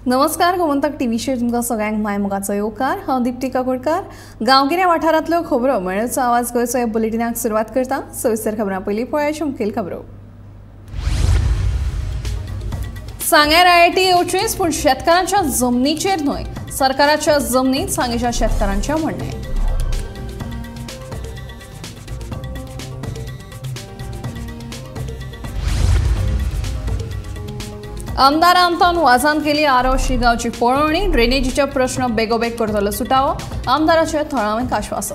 नमस्कार, गोमंतक टीव्हीचेर तुमकां सगळ्यांक माय मोगाचो येवकार. हांव दीप्ती काकोडकार. गांवगिऱ्या वाठारांतल्यो खबरो मेळचो आवाज गोंयचो ह्या बुलेटिनाक सुरवात करता. सविस्तर खबरां पयलीं पळयात मुखेल खबरो. सांग्यार आयआयटी येवचीच पूण शेतकारांच्या जमनीचेर न्हय, सरकाराच्या जमनीत सांगेच्या शेतकारांचें म्हणणें. आमदार आंतोन वाजान केली आरोशी गांवची पळोवणी. ड्रेनेजीचे प्रश्न बेगोबेग करतलो सुटावो, आमदाराचें थळाव्यांक आश्वासन.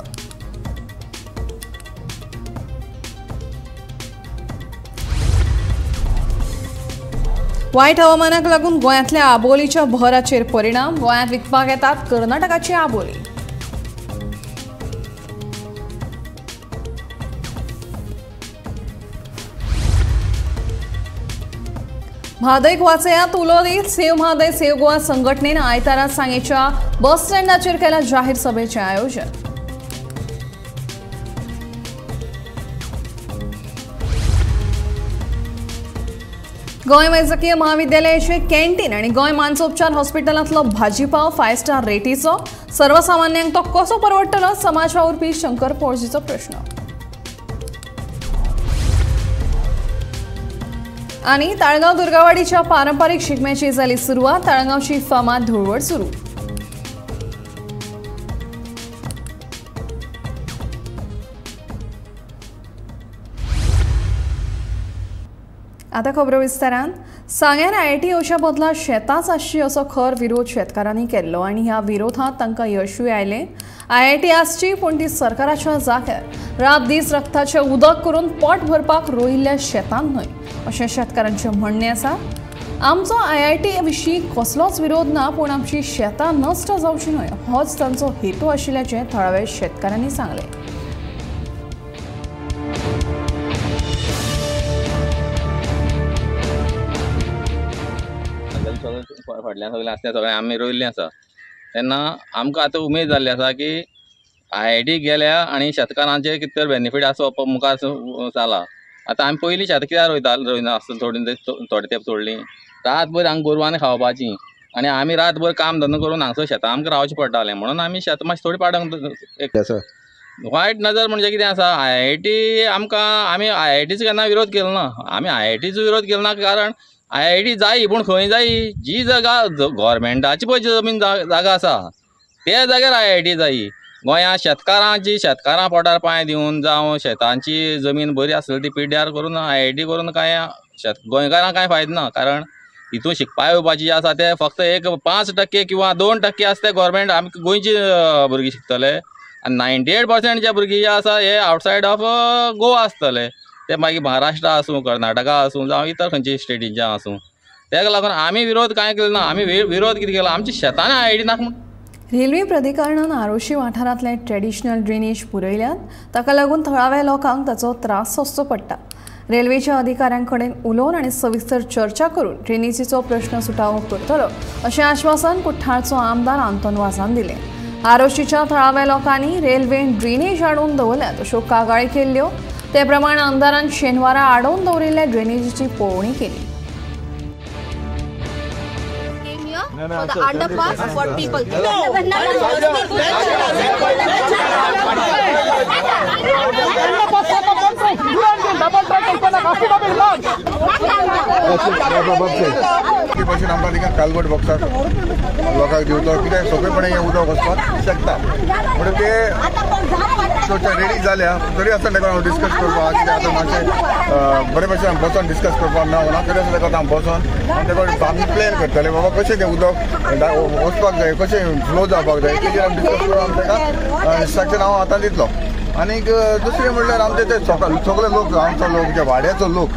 वायट हवामानाक लागून गोंयांतल्या आबोलीच्या भराचेर परिणाम. गोंयांत विकपाक येतात कर्नाटकाची आबोली. म्हादयक वाचयात उलो दीत सेव म्हादय सेव गोवा संघटनेन आयतारा सांगेच्या बस स्टँडाचेर केला जाहीर सभेचें आयोजन. गोंय वैजकीय महाविद्यालयाचे कॅन्टीन आनी गोंय मानसोपचार हॉस्पिटलांतलो भाजीपाव 5 स्टार रेटीचो, सर्वसामान्यांक तो कसो परवडटलो, समाज वावुरपी शंकर पोळजीचो प्रश्न. आनी ताळगांव दुर्गावाडीच्या पारंपरीक शिगम्याची जाली सुरवात. ताळगांवची फामाद धुळवड सुरू. आता खबरो विस्तारान. सांग्यार आयआयटी येवच्या बदला शेतांच आसची असो खर विरोध शेतकारांनी केल्लो आनी ह्या विरोधांत तांकां यशूय आयलें. आयआयटी आसची पूण ती सरकाराच्या जाग्यार, रात दीस रक्ताचें उदक करून पोट भरपाक रोयिल्ल्या शेतांत न्हय, अशें शेतकारांचें म्हणणें आसा. आमचो आयआयटी विशीं कसलोच विरोध ना, पूण आमची शेतां नश्ट जावची न्हय होच तांचो हेतू आशिल्ल्याचें थळाव्या शेतकारांनी सांगलें. फाटल्यान सगळें आसलें सगळें आमी रोयिल्लें आसा तेन्ना आमकां आतां उमेद जाल्ली आसा की आयआयटी गेल्या आनी शेतकारांचेर कितें तर बेनिफीट आसा मुखार जाला. आतां आमी पयलीं शेतां कित्याक रोयता, रोयना आसता थोडी थोडे तेंप सोडली, रातभर हांगा गोरवांनी खावपाची आनी आमी रातभर काम धंदो करून हांगसर शेतां आमकां रावचें पडटालें, म्हणून आमी शेतां मातशें थोडी पाडूंक. एक वायट नजर म्हणजे कितें आसा, आयआयटी आमकां आमी आयआयटीचो केन्ना विरोध केलो ना, आमी आयआयटीचो विरोध केलो ना कारण आयआयटी जायी पूण खंय जायी, जी जागा गव्हर्मेंटाची पळय जमीन जागा आसा त्या जाग्यार आयआयटी जायी. गोंयांत शेतकारांची शेतकारां पोटार पांय दिवन जावं शेतांची जमीन बरी आसली ती पिड्ड्यार करून आयआयटी करून कांय गोंयकारांक कांय फायदो ना, कारण हितून शिकपा येवपाची जी आसा ते फक्त एक 5% किंवा 2% आसा ते गव्हर्मेंट आमकां गोंयची भुरगीं शिकतले आनी 98% जे भुरगीं जे आसा हे आवटसायड ऑफ गोवा आसतले, ते मागीर महाराष्ट्र आसूं, कर्नाटका आसूं जावं इतर खंयचे स्टेटींचे आसूं. ताका लागून आमी विरोध कांय केलो ना, आमी विरोध कितें केलो, आमच्या शेतांनी आयआयटी नाका म्हूण. रेल्वे प्राधिकरणान आरोशी वाठारांतले ट्रेडिशनल ड्रेनेज पुरयल्यात, ताका लागून थळाव्या लोकांक ताचो त्रास सोंसचो पडटा. रेल्वेच्या अधिकाऱ्यां कडेन उलोवन आनी सविस्तर चर्चा करून ड्रेनेजीचो प्रश्न सुटावो करतलो अशें आश्वासन कुठ्ठाळचो आमदार आंतोन वाजान दिलें. आरोशीच्या थळाव्या लोकांनी रेल्वेन ड्रेनेज आडोवन दवरल्यात अश्यो कागाळी केल्ल्यो, ते प्रमाण आमदारान शेनवारा आडोवन दवरिल्ल्या ड्रेनेजीची पळोवणी केली. For the underpass for people. भशेन आमकां थिंगा कालवट बॉक्साक लोकांक दिवचो कित्याक सोंपेपणी हें उदक वचपाक शकता म्हणून ते रेडी जाल्या तरी आसतना ताका हांव डिस्कस करपाक कित्याक आतां मातशें बरे भशेन बसोन डिस्कस करपाक मेळना, तरी आसतना ताका हांव बसोन आनी ताका आमी प्लॅन करतले बाबा कशें तें उदक वचपाक जाय, कशें फ्लो जावपाक जाय तेजेर आमी डिस्कस करून आमी ताका इन्स्ट्रक्शन हांव आतां दितलो. आनीक दुसरें म्हणल्यार आमचे ते सगळे लोक आमचो लोक जे वाड्याचो लोक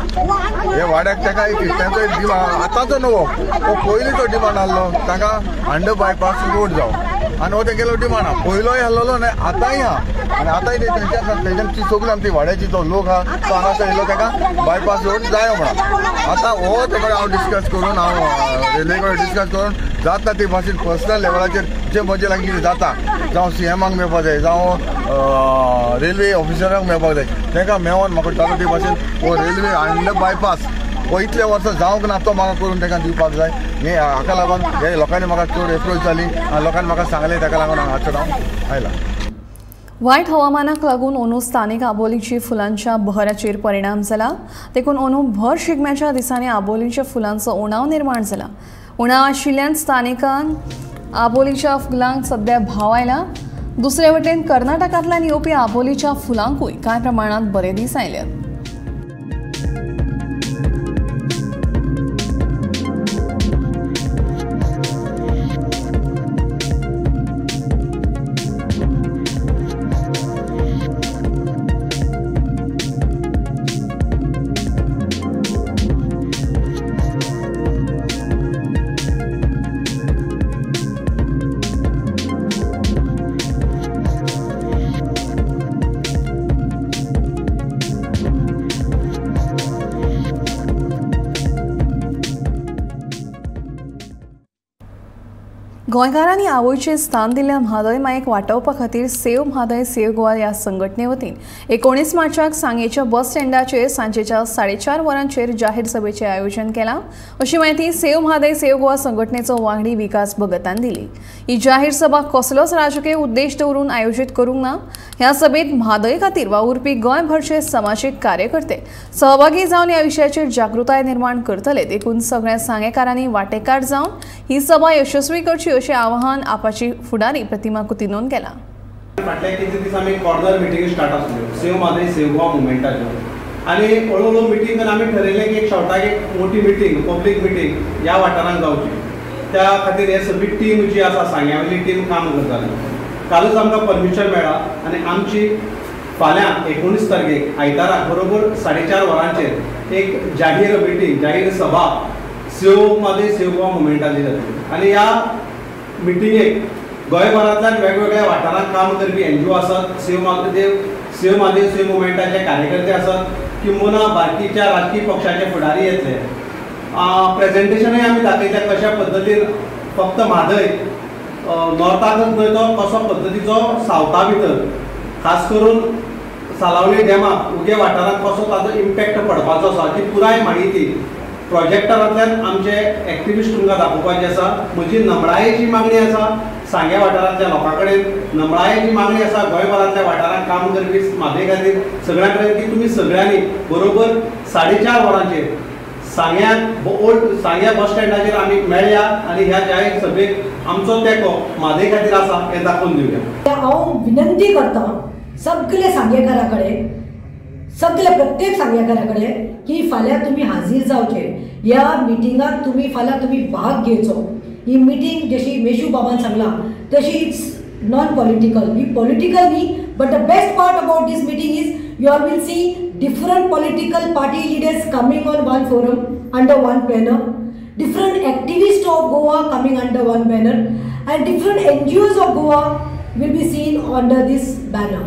हे वाड्याक ताका एक तेंचो एक डिमांड आतांचो न्हू हो पयलींचो डिमांड आहलो ताका अंडर बायपास रोड जावं आनी हो तेगेलो डिमांड आहा, पयलोय आहलोलो न्हय आतांय आहा आनी आतांय तेंची सगळी आमची वाड्याची जो लोक आहा तो हांगासर येयलो ताका बायपास रोड जायो म्हणून. आतां हो तेका हांव डिस्कस करून हांव रेल्वे कडेन डिस्कस करून जाता ते भाशेन पर्सनल लेवलाचेर जे म्हजे लागीं कितें जाता जावं सीएमाक मेळपाक जाय जावं रेल्वे ऑफिसरांक मेळपाक जाय तांकां मेळोन म्हाका जाता ते भाशेन हो रेल्वे अंडर बायपास हो इतले वर्सां जावंक ना तो म्हाका करून ताका दिवपाक जाय. हे हाका लागून हे लोकांनी म्हाका चड एप्रोच जाली आनी लोकांनी म्हाका सांगलें, ताका लागून हांव हांगासर हांव आयला. वायट हवामानाक लागून अंदू स्थानिक आबोलीची फुलांच्या बहराचेर परिणाम जाला. देखून अंदू भर शिगम्याच्या दिसांनी आबोलीच्या फुलांचो उणाव निर्माण जाला. उणाव आशिल्ल्यान स्थानिकांक आबोलीच्या फुलांक सध्या भाव आयला. दुसरे वटेन कर्नाटकांतल्यान येवपी आबोलीच्या फुलांकूय कांय प्रमाणांत बरे दीस आयल्यात. गोंयकारांनी आवयचें स्थान दिल्ल्या म्हादय मायेक वाटोवपा खातीर सेव म्हादय सेव गोवा ह्या संघटने वतीन 19 मार्चाक सांगेच्या बस स्टँडाचेर सांजेच्या 4:30 वरांचेर जाहीर सभेचें आयोजन केलां, अशी म्हायती सेव म्हादय सेव गोवा संघटनेचो वांगडी विकास भगतान दिली. ही जाहीर सभा कसलोच राजकीय उद्देश दवरून आयोजीत करूंक ना. ह्या सभेत म्हादय खातीर वावुरपी गोंयभरचे समाजीक कार्यकर्ते सहभागी जावन ह्या विशयाचेर जागृताय निर्माण करतले. देखून सगळ्या सांगेकारांनी वांटेकार जावन ही सभा यशस्वी करची अशें आवाहन आपाची फुडारी प्रतिमा कुतिनोन केला. फाटल्या कितले दीस आमी कॉर्नर मिटिंग स्टार्ट आसल्यो सेव म्हादय सेव गोवा मुवमेंटाच्यो आनी हळू हळू मिटींग करून आमी ठरयलें की एक शेवटाक एक मोठी मिटींग पब्लीक मिटींग ह्या वाठारांत जावची. त्या खातीर हे सगळी टीम जी आसा सांग्या वयली टीम काम करताली. कालूच आमकां परमिशन मेळ्ळा आनी आमची फाल्यां 19 तारखेक आयतारा बरोबर 4:30 वरांचेर एक जाहीर मिटींग जाहीर सभा सेव म्हादय सेव गोवा मुवमेंटाची जातली. आनी ह्या मिटिंगेक गोंयभरांतल्यान वेगवेगळ्या वाठारांत काम करपी एनजीओ आसात, सेव म्हादय सेव मुवमेंटाचे कार्यकर्ते आसात, किंबहुना बाकीच्या राजकीय पक्षाचे फुडारी येतले. प्रेजेंटेशनूय आमी दाखयतले कशा पद्दतीन फक्त म्हादय नॉर्थाकच न्हय तो कसो पद्दतीचो सावथा भितर खास करून सालावली डॅमाक उगे वाठारांत कसो ताजो इम्पॅक्ट पडपाचो आसा ती पुराय म्हायती प्रोजेक्टरांतल्यान आमचे एक्टिविस्ट तुमकां दाखोवपाचे आसा. म्हजी नमळायेची मागणी आसा सांग्या वाठारांतल्या लोकां कडेन, नमळायेची मागणी आसा गोंयभरांतल्या वाठारांत काम करपी म्हादय खातीर सगळ्यां कडेन की तुमी सगळ्यांनी बरोबर 4:30 वरांचेर सांग्याक ओल्ड सांग्या बस स्टँडाचेर आमी मेळया आनी ह्या जाहीर सभेक आमचो तेंको म्हादय खातीर आसा हें दाखोवन दिवया. हांव विनंती करता सगळे सांगेकारा कडेन, सगळे प्रत्येक सांगेकारा कडेन की फाल्यां तुमी हाजीर जावचे ह्या मिटिंगाक, तुमी फाल्यां तुमी भाग घेवचो. ही मिटींग जशी मेशू बाबान सांगलां तशी it's non political, he political न्ही, but the best part about this meeting is you all will see different political party leaders coming on one forum under one banner, different activists of Goa coming under one banner, and different NGOs of Goa will be seen under this banner,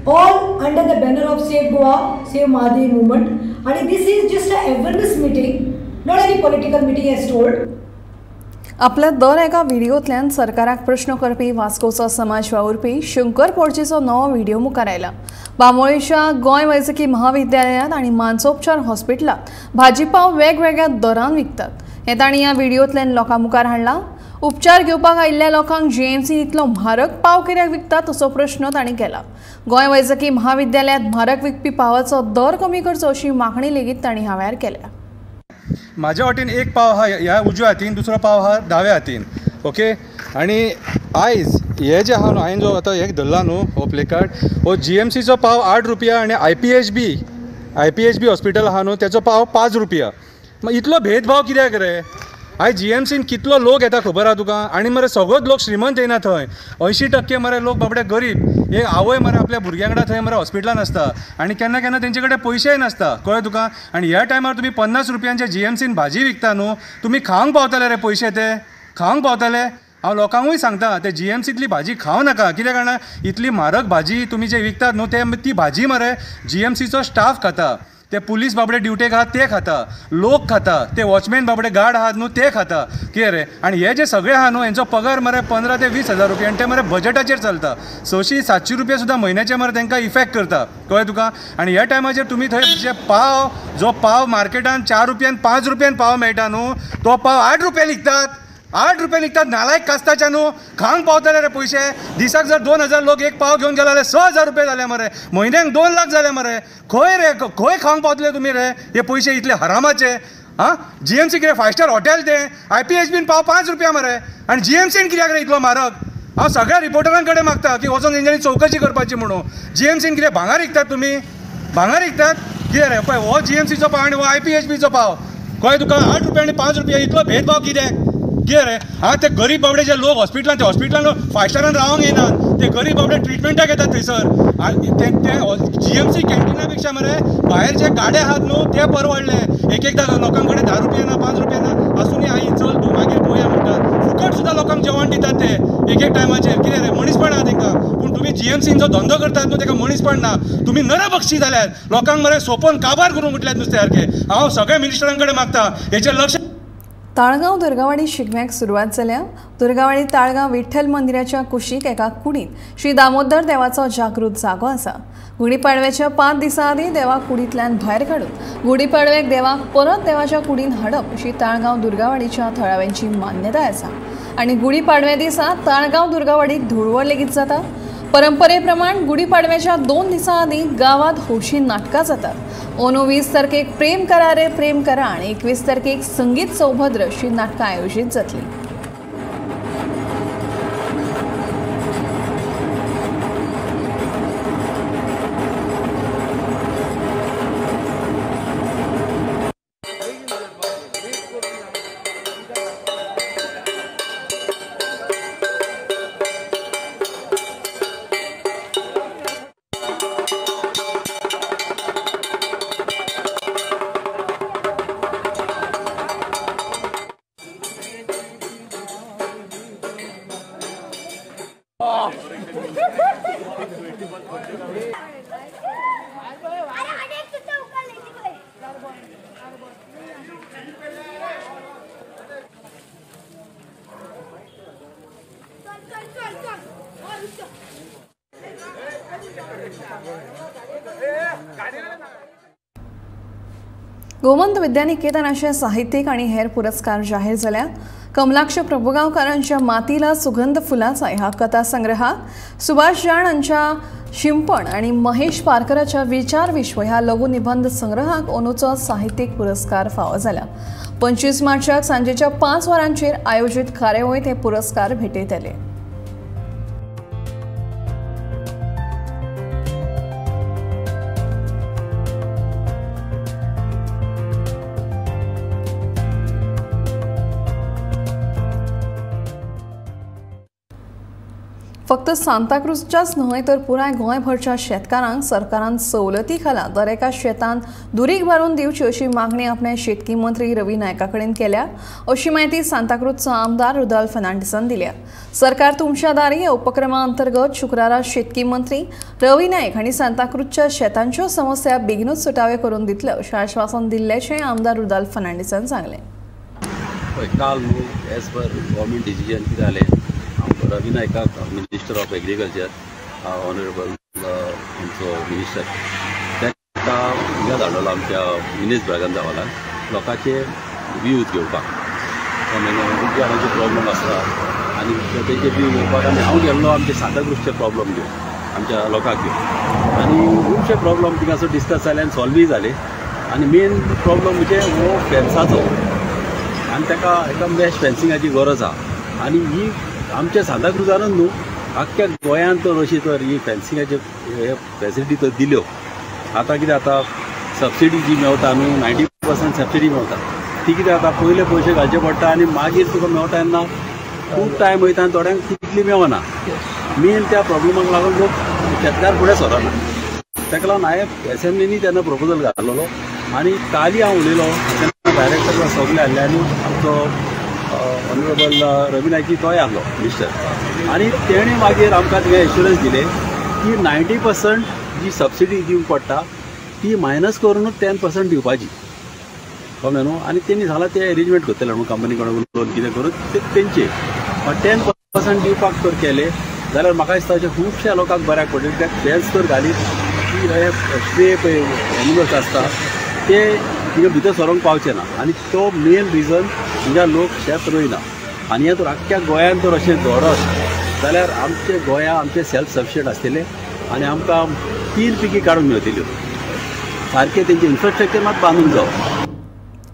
all under the banner of Save Goa, Save Mhadei movement. And this is just an awareness meeting, not any political meeting as told. आपल्या दर एका व्हिडिओतल्यान सरकाराक प्रश्न करपी वास्कोचो समाज वावुरपी शंकर पोर्चेचो नवो video मुखार आयला. बांबोळेच्या गोंय वैजकी महाविद्यालयांत आनी मानसोपचार हॉस्पिटलांत भाजीपाव वेगवेगळ्या दरान विकतात हें तांणी ह्या व्हिडिओतल्यान लोकां मुखार हाडला. उपचार घेवपाक आयिल्ल्या लोकांक जीएमसीन इतलो म्हारग पाव कित्याक विकतात असो प्रश्न तांणी केला. गोंय वैजकी महाविद्यालयांत म्हारग विकपी पावाचो दर कमी करचो अशी मागणी लेगीत तांणी ह्या वेळार केल्या. म्हाज्या वाटेन एक पाव आहा ह्या उजव्या हातीन, दुसरो पाव आहा दाव्या हातीन, ओके. आनी आयज हे जे आहा न्हू, हांवें जो आतां एक धरला न्हू हो प्लेकार्ड, हो जीएमसीचो पाव 8 रुपया आनी आयपीएचबी हॉस्पिटल आहा न्हू तेचो पाव 5 रुपया. मागीर इतलो भेदभाव कित्याक रे? आयज जीएमसीन कितलो लोक येता खबर आहा तुका? आनी मरे सगळोच लोक श्रीमंत येना थंय, 80% मरे लोक बाबडे गरीब. एक आवय मरे आपल्या भुरग्यां वांगडा थंय मरे हॉस्पिटलान आसता आनी केन्ना केन्ना तेंचे कडेन पयशेय नासता, कळ्ळें तुका? आनी ह्या टायमार तुमी 50 रुपयांचे जीएमसीन भाजी विकता न्हू, तुमी खावंक पावतले रे पयशे? ते खावंक पावतले? हांव लोकांकूय सांगता ते जीएमसींतली भाजी खावं नाका, कित्याक जाणा इतली म्हारग भाजी तुमी जे विकतात न्हू ते ती भाजी मरे जीएमसीचो स्टाफ खाता. ते पुलीस बाबडे ड्युटेक आहात ते खाता, लोक खाता, ते वॉचमॅन बाबडे गार्ड आहात न्हू ते खाता, कितें रे. आनी हे जे सगळे आहा न्हू हेंचो पगार मरे 15 ते 20 हजार रुपया, आनी ते मरे बजेटाचेर चलता. 600-700 रुपया सुद्दां म्हयन्याचे मरे तांकां इफेक्ट करता, कळ्ळें तुका. आनी ह्या टायमाचेर तुमी थंय जे पाव, जो पाव मार्केटान 4 रुपयान 5 रुपयान पाव मेळटा न्हू, तो पाव 8 रुपया विकतात, 8 रुपया विकतात. नालायक कास्ताच्या न्हू, खांक पावतले रे पयशे. दिसाक जर 2000 लोक एक पाव घेवन गेले जाल्यार 6000 रुपया जाले मरे, म्हयन्याक 2 लाख जाले मरे. खंय रे, खंय खावंक पावतले तुमी रे हे पयशे इतले हरामाचे? आं, जीएमसी कितें 5 स्टार हॉटेल तें? आयपीएचबीन पाव 5 रुपया मरे, आनी जीएमसीन कित्याक रे इतलो म्हारग? हांव सगळ्या रिपोर्टरां कडेन मागता की वचोन तेंच्यांनी चवकशी करपाची म्हणून. जीएमसीन कितें भांगर विकतात तुमी? भांगर विकतात कितें रे? पळय हो जीएमसीचो पाव आनी हो आयपीएचबीचो पाव, कळ्ळें तुका? 8 रुपया आनी 5 रुपया, इतलो भेदभाव कित्याक? कितें रे? आं, ते गरीब बाबडे जे लोक हॉस्पिटलान, ते हॉस्पिटलान 5 स्टारान रावंक येनात, ते गरीब बाबडे ट्रिटमेंटाक येतात थंयसर. आनी ते जीएमसी कॅन्टिना पेक्षा मरे भायर जे गाडे आहात न्हू ते परवडले. एक एकदां लोकां कडेन 10 रुपया ना, 5 रुपया ना आसूनय आई चल तूं मागीर पळोवया म्हणटात. फुकट सुद्दां लोकांक जेवण दितात ते एक एक टायमाचेर. कितें रे, मनीसपण आहा तेंकां. पूण तुमी जीएमसीन जो धंदो करतात न्हू तेका मनीसपण ना. तुमी नरभक्षी जाल्यात, लोकांक मरे सोपोवन काबार करूंक उठल्यात नुस्ते सारके. हांव सगळ्या मिनिस्टरां कडेन मागता हेचेर लक्ष. ताळगांव दुर्गावाडी शिगम्याक सुरवात जाल्या. दुर्गावाडी ताळगांव विठ्ठल मंदिराच्या कुशीक एका कुडींत श्री दामोदर देवाचो जागृत जागो आसा. गुढीपाडव्याच्या 5 दिसां आदीं देवाक कुडींतल्यान भायर काडून गुढीपाडव्याक देवाक परत देवाच्या कुडीन हाडप अशी ताळगांव दुर्गावाडीच्या थळाव्यांची मान्यताय आसा. आनी गुढीपाडव्या दिसा ताळगांव दुर्गावाडीक धुळवड लेगीत जाता. परंपरे प्रमाण गुढीपाडव्याच्या 2 दिसां आदीं गांवांत हौशी नाटकां जातात. अंदू 20 तारखेक प्रेम करा रे प्रेम करा आनी 21 तारखेक संगीत सौभद्र अशी नाटकां आयोजीत जातली. गोमंत विद्यानिकेतनाचे साहित्यिक आणि हेर पुरस्कार जाहीर जाल्यात. कमलाक्ष प्रभुगांवकारांच्या मातीला सुगंध फुलाचा ह्या कथा संग्रहाक, सुभाष जाण हांच्या शिंपण आणि महेश पारकराच्या विचार विश्व ह्या लघु निबंध संग्रहाक अंदूचो साहित्यिक पुरस्कार फावो जाला. 25 मार्चाक सांजेच्या 5 वरांचेर आयोजीत कार्यावळींत हे पुरस्कार भेटयतले. फक्त सांताक्रूजच्याच न्हय तर पुराय गोंयभरच्या शेतकारांक सरकारान सवलती खाला दरेका शेतांत दुरीग भरून दिवची अशी मागणी आपणे शेतकी मंत्री रवी नायका कडेन केल्या अशी म्हायती सांताक्रूजचो आमदार रुदाल फर्नांडीसान दिल्या. सरकार तुमच्या दारी ह्या उपक्रमा अंतर्गत शुक्रारा शेतकी मंत्री रवी नायक हांणी सांताक्रूजच्या शेतांच्यो समस्या बेगीनूच सुटाव्यो करून दितले अशें आश्वासन दिल्ल्याचें आमदार रुदाल फर्नांडीसान सांगलें. काल एज पर गव्हर्मेंट डिसिजन कितें जालें, रवी नायकाक मिनिस्टर ऑफ एग्रीकल्चर ऑनरेबल आमचो मिनिस्टर ताका हिंगा धाडलेलो आमच्या मिनेज ब्रागांझा हॉलान लोकांचे व्यूज घेवपाक, खूब जाणांचे प्रॉब्लम आसता आनी तेंचे व्यू घेवपाक. आनी हांव गेल्लो आमचे सांताक्रूजचे प्रॉब्लम घेवन आमच्या लोकांक घेवन, आनी खुबशे प्रॉब्लम थिंगासर डिस्कस जाले आनी सॉल्वूय जाले. आनी मेन प्रॉब्लम म्हणजे हो फेन्साचो, आनी ताका एका मॅश फेन्सिंगाची गरज आहा. आनी ही आमच्या सांताक्रुजानूच न्हू, आख्ख्या गोंयांत तर अशी तर ही फेन्सिंगाची फेसिलिटी तर दिल्यो. आतां कितें जाता, सबसिडी जी मेवता न्हू 90% सबसिडी मेवता, ती कितें जाता पयले पयशे घालचे पडटा आनी मागीर तुका मेवता तेन्ना खूब टायम वयता आनी थोड्यांक तितली मेवना. मेन त्या प्रॉब्लमाक लागून लोक शेतकार फुडें सरना. ताका लागून हांवें एसेंब्लीनी तेन्ना प्रपोजल घातलेलो आनी काली हांव उलयलो तेन्ना डायरेक्टर सगळे हाडले आनी आमचो ऑनरेबल रवी नायकी तोय आहलो मिनिस्टर, आनी तेणें मागीर आमकां थिंगा एश्युरन्स दिलें की 90% जी सबसिडी दिवंक पडटा ती मायनस करूनच 10% दिवपाची, कळ्ळें न्हू. आनी तेणी सांगलां ते एरेंजमेंट करतले म्हणून कंपनी कडेन लोन कितें करून ते तेंचे, पण 10% दिवपाक तर केले जाल्यार म्हाका दिसता अशें खुबश्या लोकांक बऱ्याक पडटलें. कित्याक फेन्स तर घालीत की हे स्ट्रे पळय एनिमल्स आसता ते थिंगा भितर सरोंक पावचे ना, आनी तो मेन रिजन हिंगा लोक शेत रोयना. आनी हें तर आख्ख्या गोंयान तर अशें दवरत जाल्यार आमचे गोंया आमचे सेल्फ सफिशियंट आसतले आनी आमकां 3 पिकी काडूंक मेळटल्यो. सारकें तेंचें इन्फ्रास्ट्रक्चर मात बांदूंक जावो.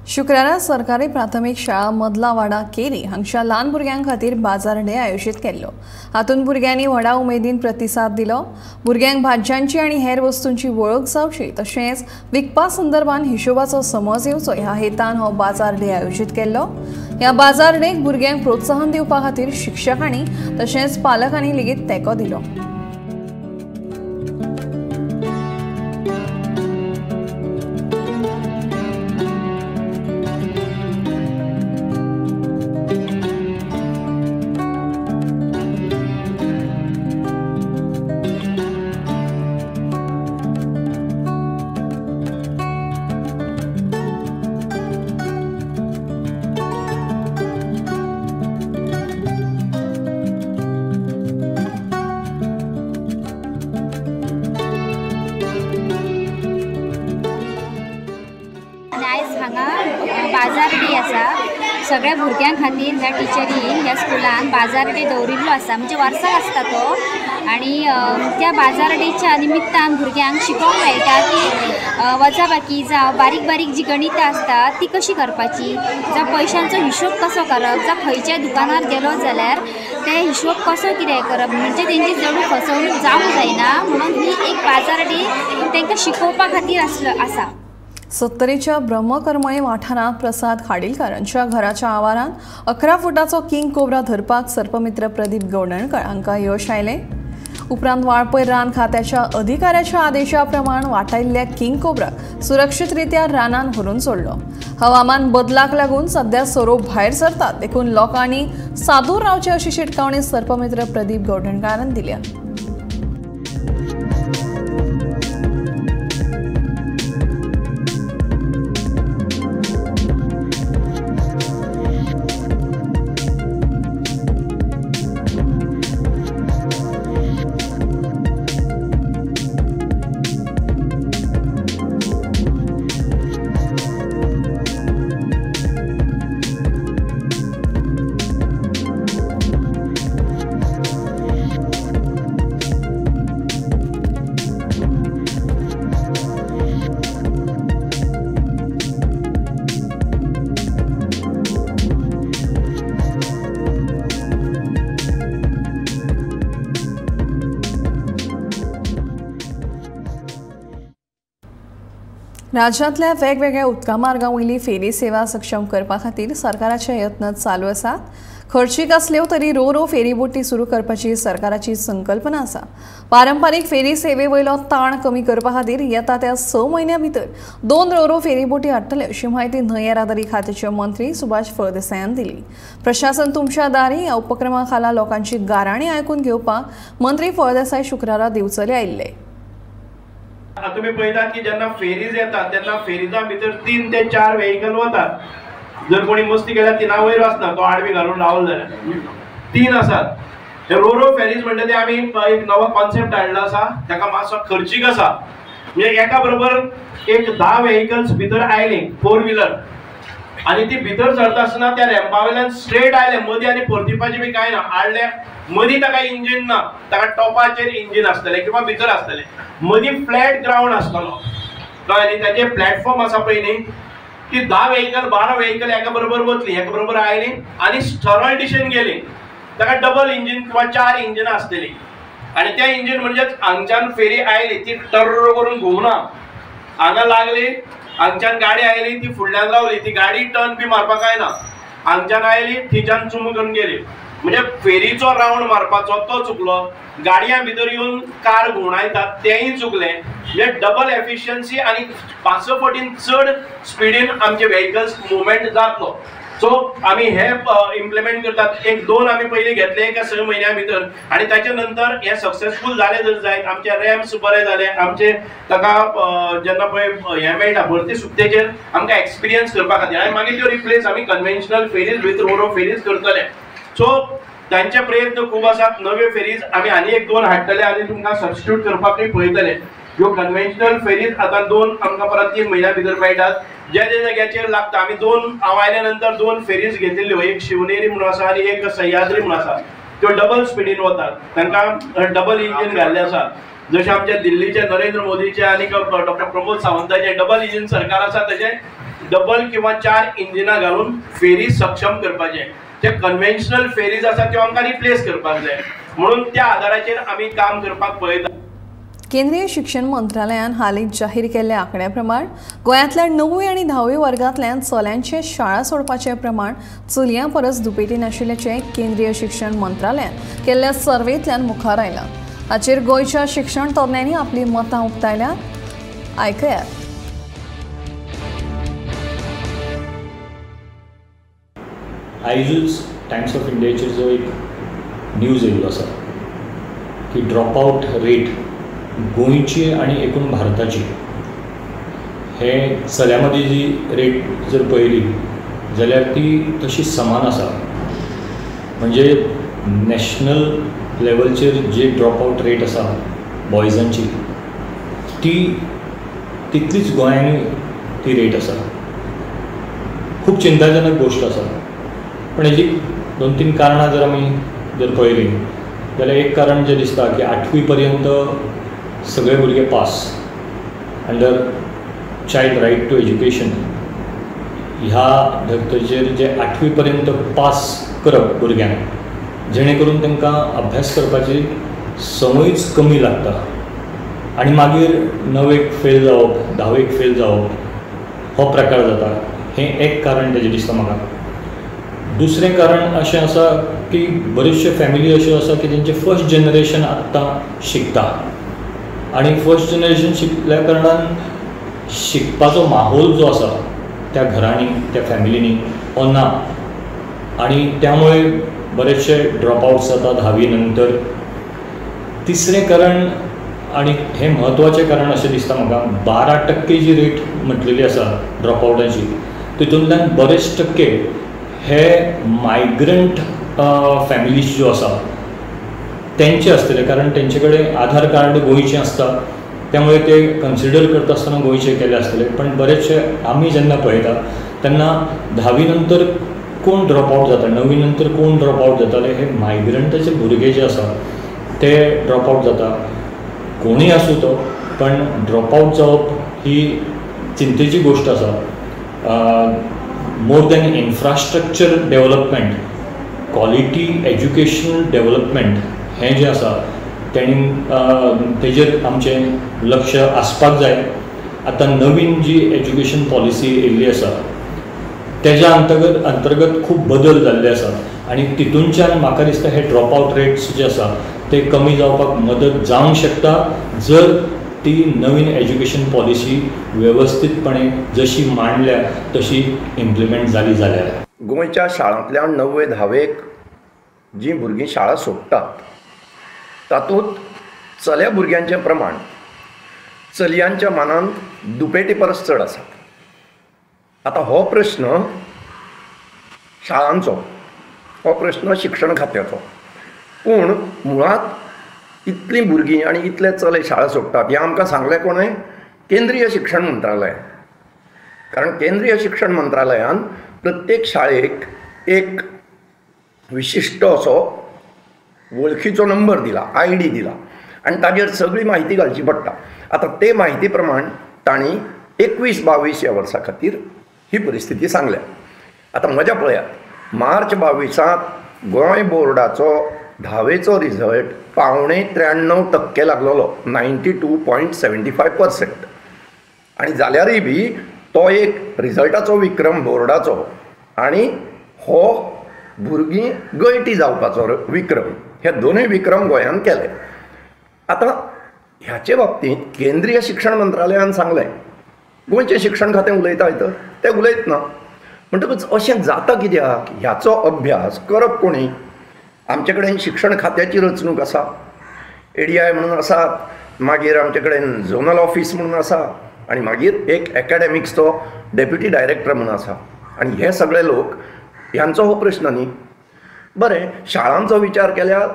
शुक्रारा सरकारी प्राथमीक शाळा मदलावाडा केरी हांगच्या ल्हान भुरग्यां खातीर बाजार डे आयोजीत केल्लो. हातूंत भुरग्यांनी व्हडा उमेदीन प्रतिसाद दिलो. भुरग्यांक भाज्यांची आनी हेर वस्तूंची वळख जावची तशेंच विकपा संदर्भात हिशोबाचो समज येवचो ह्या हेतान हो बाजार डे आयोजीत केल्लो. ह्या बाजार डेक भुरग्यांक प्रोत्साहन दिवपा खातीर शिक्षकांनी तशेंच पालकांनी लेगीत तेंको दिलो. बाजार डे आसा सगळ्या भुरग्यां खातीर ह्या टिचरीन ह्या स्कुलान बाजार डे दवरिल्लो आसा, म्हणजे वर्साक आसता तो. आनी त्या बाजार डेच्या निमित्तान भुरग्यांक शिकोवंक मेळटा की वजाबाकी जावं बारीक बारीक जी गणितां आसता ती कशी करपाची, जावं पयशांचो हिशोब कसो करप, जावं खंयच्याय दुकानार गेलो जाल्यार ते हिशोब कसो कितें करप, म्हणजे तेंची जणू फसवणूक जावंक जायना म्हणून ही एक बाजार डे तांकां शिकोवपा खातीर आसलो आसा. सत्तरीच्या ब्रह्मकर्मळे वाठारांत प्रसाद खाडीलकर हांच्या घराच्या आवारांत 11 फुटाचो किंग कोब्रा धरपाक सर्पमित्र प्रदीप गवणकर हांकां यश आयलें. उपरांत वाळपय रान खात्याच्या अधिकाऱ्याच्या आदेशा प्रमाण वाटायिल्ल्या किंग कोब्राक सुरक्षीतरित्या रानान व्हरून सोडलो. हवामान बदलाक लागून सध्या सोरोप भायर सरतात देखून लोकांनी सादूर रावचे अशी शिटकावणी सर्पमित्र प्रदीप गवणकरान दिल्या. राज्यांतल्या वेगवेगळ्या उदका मार्गां वयली फेरी सेवा सक्षम करपा खातीर सरकाराचे यत्न चालू आसात. खर्चीक आसल्यो तरी रो रो फेरीबोटी सुरू करपाची सरकाराची संकल्पना आसा. पारंपारीक फेरी सेवे वयलो ताण कमी करपा खातीर येता त्या 6 म्हयन्यां भितर 2 रो रो फेरीबोटी हाडटले अशी म्हायती न्हंय येरादारी खात्याचे मंत्री सुभाष फळदेसायान दिली. प्रशासन तुमच्या दारी ह्या उपक्रमा खाला लोकांची गाराणी आयकून घेवपाक मंत्री फळदेसाय शुक्रारा दिवचले आयिल्ले. तुम्ही पळयतात की जेन्ना फेरीज येतात तेन्ना फेरीजा भितर 3 ते 4 व्हेकल वतात. जर कोणी मस्ती केल्यार 3 वयर वचना, तो आडवी घालून रावलो जाल्यार 3 आसात. रो रो फेरीज म्हणटा ते आमी एक नवो कॉन्सेप्ट हाडला आसा, ताका मातसो खर्चीक आसा. म्हणजे एका बरोबर एक 10 व्हेकल्स भितर आयली 4 व्हिलर आनी ती भितर सरता आसतना त्या रॅम्पा वयल्यान स्ट्रेट आयले मदीं आनी परतिपाची बी कांय ना, आडले मदीं ताका इंजीन ना, ताका टॉपाचेर इंजीन आसतलें किंवा भितर आसतलें, मदीं फ्लॅट ग्रावंड आसतलो. कळ्ळें न्ही? ताजें प्लॅटफॉर्म आसा पळय न्ही की 10 व्हेकल 12 व्हेकल एका बरोबर वतली, एका बरोबर आयली आनी सरळ दिशेन गेली, ताका डबल इंजीन किंवा 4 इंजिनां आसतलीं. आनी त्या इंजीन म्हणजेच हांगच्यान फेरी आयली ती टर्र करून घुंवना, हांगा लागली, हांगच्यान गाडी आयली ती फुडल्यान रावली, ती गाडी टर्न बी मारपाक जायना, हांगच्यान आयली थंयच्यान चुम करून गेली. म्हणजे फेरीचो रावंड मारपाचो तो चुकलो, गाडयां भितर येवन कार घुंवडायतात तेंय चुकलें. म्हणजे डबल एफिशियन्सी आनी 5 फटीन चड स्पिडीन आमचे व्हेकल्स मुवमेंट जातलो. सो आमी हे इम्प्लिमेंट करतात. एक दोन आमी पयलीं घेतले एका 6 म्हयन्या भितर आनी ताच्या नंतर हे सक्सेसफूल जाले जर जायत, आमचे रॅम्स बरे जाले, आमचे ताका जेन्ना पळय हें मेळटा भरती सुकतेचेर आमकां एक्सपिरियन्स करपा खातीर आनी मागीर त्यो रिप्लेस आमी conventional ferries with ro-ro ferries करतले. सो तांचे प्रयत्न खूब आसात. नव्यो फेरीज आमी आनी एक दोन हाडटले आनी तुमकां सबस्टिट्यूट करपाकूय पळयतले. ह्यो कन्वेन्शनल फेरीज आतां दोन आमकां परत 3 म्हयन्या भितर मेळटात. ज्या ज्या जाग्याचेर लागता आमी दोन हांव आयल्या नंतर 2 फेरीज घेतिल्ल्यो, एक शिवनेरी म्हणून आसा आनी एक सह्याद्री म्हणून आसा. त्यो डबल स्पिडीन वतात, तांकां डबल इंजीन घाल्लें आसा. जशें आमच्या दिल्लीचे नरेंद्र मोदीचे आनी डॉक्टर प्रमोद सावंताचे डबल इंजीन सरकार आसा, तशें डबल किंवा 4 इंजिनां घालून फेरी सक्षम करपाचें. जे कन्वेन्शनल फेरीज आसा त्यो आमकां रिप्लेस करपाक जाय, म्हणून त्या आदाराचेर आमी काम करपाक पळयता. केंद्रीय शिक्षण मंत्रालयान हालींच जाहीर केल्ल्या आंकड्या प्रमाण गोंयांतल्या 9वी आनी 10वी वर्गांतल्यान चल्यांचें शाळा सोडपाचें प्रमाण चलयां परस दुपेटीन आशिल्ल्याचें केंद्रीय शिक्षण मंत्रालयान केल्ल्या सर्वेंतल्यान मुखार आयलां. हाचेर गोंयच्या शिक्षण तज्ञांनी आपलीं मतां उक्तायल्यात. आयकयात. आयजूच टायम्स ऑफ इंडियाचेर जो एक न्यूज येयल्लो आसा की ड्रॉप आउट रेट गोंयची आनी एकूण भारताची हे चल्या मदीं जी रेट जर पळयली जाल्यार ती तशी समान आसा. म्हणजे नॅशनल लेवलचेर जी ड्रॉप आउट रेट आसा बॉयजांची ती तितलीच गोंयांनी ती रेट आसा. खूब चिंताजनक गोश्ट आसा. पण हेजी 2-3 कारणां जर आमी जर पळयलीं जाल्यार एक कारण जें दिसता की 8वी पर्यंत सगळे भुरगे pass under child right to education ह्या धर्तरेचेर जे 8वी पर्यंत पास करप भुरग्यांक, जेणे करून तांकां अभ्यास करपाची संवयूच कमी लागता आनी मागीर 9वेक फेल जावप, 10वेक फेल जावप हो प्रकार जाता. हें एक कारण तेजें दिसता म्हाका. दुसरें कारण अशें आसा की बऱ्योचश्यो फॅमिली अश्यो आसा की तेंचें फर्स्ट जनरेशन आत्तां शिकता आनी फर्स्ट जनरेशन शिकल्या कारणान शिकपाचो माहोल जो आसा त्या घरांनी, त्या फॅमिलींनी हो ना आनी त्यामुळे बरेचशे ड्रॉप आवट्स जाता 10वी नंतर. तिसरें कारण आनी हें म्हत्वाचें कारण अशें दिसता म्हाका, 12% जी रेट म्हटलेली आसा ड्रॉप आवटाची तितूंतल्यान बरेच टक्के हे मायग्रंट फॅमिलीज ज्यो आसा तेंचे आसतले, कारण तेंचे कडेन आधार कार्ड गोंयचें आसता, त्यामुळे ते कन्सिडर करता आसतना गोंयचे केले आसतले. पण बरेचशे आमी जेन्ना पळयता तेन्ना 10वी नंतर कोण ड्रॉप आवट जाता, 9वी नंतर कोण ड्रॉप आवट जाताले, हे मायग्रंटाचे भुरगे जे आसा ते ड्रॉप आवट जाता. कोणूय आसूं तो, पण ड्रॉप आवट जावप ही चिंतेची गोश्ट आसा. More than infrastructure development, quality educational development हें जें आसा तेणी तेजेर आमचें लक्ष आसपाक जाय. आतां नवीन जी एज्युकेशन पॉलिसी येयल्ली आसा तेज्या अंतर्गत खूब बदल जाल्ले आसा आनी तितूनच्यान म्हाका दिसता हे ड्रॉप आवट रेट्स जे आसा ते कमी जावपाक मदत जावंक शकता जर ती नवीन एज्युकेशन पॉलिसी वेवस्थीतपणे जशी मांडल्या तशी इम्प्लिमेंट जाली जाल्यार. गोंयच्या शाळांतल्यान 9वे 10वेक जीं भुरगीं शाळा सोडटात तातूंत चल्या भुरग्यांचें प्रमाण चलयांच्या मानान दुपेटी परस चड आसा. आतां हो प्रश्न शाळांचो, हो प्रश्न शिक्षण खात्याचो, पूण मुळांत इतलीं भुरगीं आनी इतले चले शाळा सोडटात हें आमकां सांगलें कोणें? केंद्रीय शिक्षण मंत्रालय. कारण केंद्रीय शिक्षण मंत्रालयान प्रत्येक शाळेक एक विशिश्ट असो वळखीचो नंबर दिला, ID दिला आनी ताजेर सगळी म्हायती घालची पडटा. आतां ते म्हायती प्रमाण तांणी 21-22 ह्या वर्सा खातीर ही परिस्थिती सांगल्या. आतां मजा पळयात, मार्च 22 गोंय बोर्डाचो 10वेचो रिजल्ट 92.75% लागलेलो, 92.75%. आनी जाल्यारय बी तो एक रिजल्टाचो विक्रम बोर्डाचो आनी हो भुरगीं गळटी जावपाचो विक्रम, हे दोनूय विक्रम गोंयान केले. आतां ह्याचे बाबतींत केंद्रीय शिक्षण मंत्रालयान सांगलें, गोंयचें शिक्षण खातें उलयता तर तें उलयत ना. म्हणटकच अशें जाता कित्याक ह्याचो अभ्यास करप कोणी? आमचे कडेन शिक्षण खात्याची रचणूक आसा, ADI म्हणून आसात, मागीर आमचे कडेन झोनल ऑफीस म्हणून आसा आनी मागीर एक एकाडेमिक्सचो डेप्युटी डायरेक्टर म्हणून आसा आनी हे सगळे लोक ह्यांचो हो प्रश्न न्ही. बरें, शाळांचो विचार केल्यार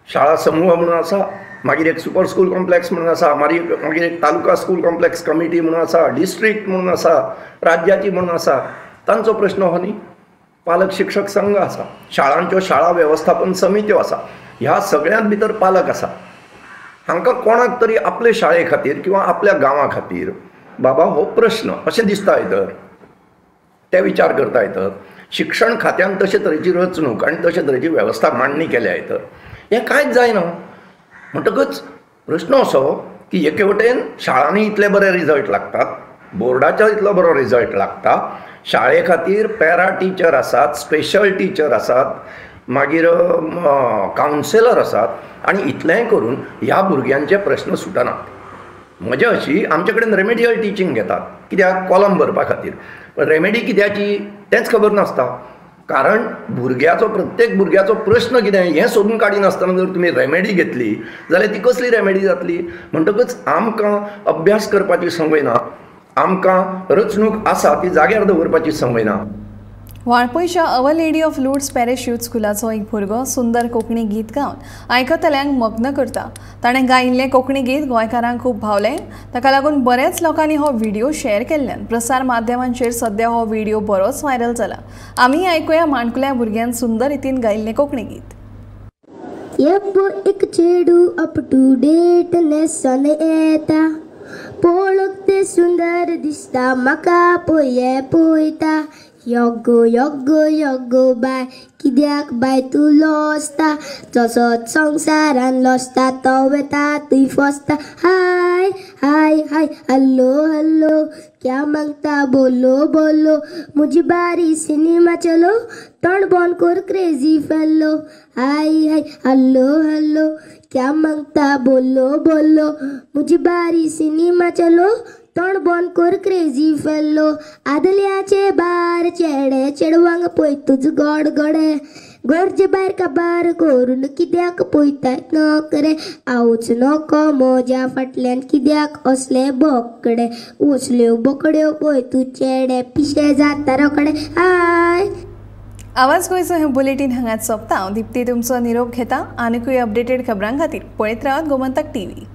शाळा समूह म्हणून आसा, मागीर एक सुपर स्कूल कॉम्प्लेक्स म्हणून आसा, मागीर एक तालुका स्कूल कॉम्प्लेक्स कमिटी म्हणून आसा, डिस्ट्रिक्ट म्हणून आसा, राज्याची म्हणून आसा. तांचो प्रश्न हो न्ही. पालक शिक्षक संघ आसा, शाळांच्यो शाळा वेवस्थापन समित्यो आसा, ह्या सगळ्यांत भितर पालक आसा. हांकां कोणाक तरी आपले शाळे खातीर किंवा आपल्या गांवा खातीर बाबा हो प्रश्न अशें दिसता येतर ते विचार करता येतात. शिक्षण खात्यान तशे तरेची रचणूक आनी तशे तरेची वेवस्था मांडणी केल्या येतर हें कांयच जायना. म्हणटकच प्रश्न असो की एके वटेन शाळांनी इतले बरे रिजल्ट लागतात, बोर्डाचो इतलो बरो रिजल्ट लागता, शाळे खातीर पॅरा टिचर आसात, स्पेशल टिचर आसात, मागीर कावन्सिलर आसात आनी इतलेंय करून ह्या भुरग्यांचे प्रश्न सुटनात. मजा अशी आमचे कडेन रेमेडियल टिचींग घेतात कित्याक कॉलम भरपा खातीर, पण रेमेडी कित्याची तेंच खबर नासता. कारण भुरग्याचो प्रत्येक भुरग्याचो प्रश्न कितें हें सोदून काडिनासतना जर तुमी रेमेडी घेतली जाल्यार ती कसली रेमेडी जातली? म्हणटकच आमकां अभ्यास करपाची संवय ना, आमकां रचणूक आसा ती जाग्यार दवरपाची संवय ना. वाळपयच्या Our Lady of Lourdes parish youth स्कुलाचो एक भुरगो सुंदर कोंकणी गीत गावन आयकतल्यांक मग्न करता. ताणें गायिल्लें कोंकणी गीत गोंयकारांक खूब भावलें. ताका लागून बऱ्याच लोकांनी हो व्हिडिओ शेअर केल्ल्यान प्रसार माध्यमांचेर सद्या हो व्हिडिओ बरोच व्हायरल जाला. आमी आयकुया माणकुल्या भुरग्यान सुंदर रितीन गायिल्लें कोंकणी गीत. एक चेडू अप टू डेट न्हेसोन येता, पळोवंक तें सुंदर दिसता, म्हाका पळय पळयता. योगो योगो योगो बाय, कित्याक बाय तूं लजता, जसो संवसारान लजता तो वेता थंय फसता. हाय हाय हाय हॅलो हॅलो, क्या मागता बोलो बोलो, म्हजी बारी सिनेमा चलो, तोंड बंद कर crazy fellow. Hi hi hello hello, क्या मागता बोलो बोलो, म्हजी बारी सिनेमा चलो, तोंड बंद कर क्रेजी फेलो. आदल्याचे बार चेडे चेडवांक पळय तुजो गोड गोडे, गरजे भायर काबार करून कित्याक पळयता नोकरे, आवच नको म्हज्या फाटल्यान कित्याक असले बोकडे, असल्यो बोकड्यो पळय तूं चेडे पिशे जाता रोकडे. हाय. आवाज गोंयचो हें बुलेटीन हांगाच सोंपता. हांव दिप्ती तुमचो निरोप घेता. आनिकूय अपडेटेड खबरां खातीर पळयत रावात गोमंतक टीव्ही.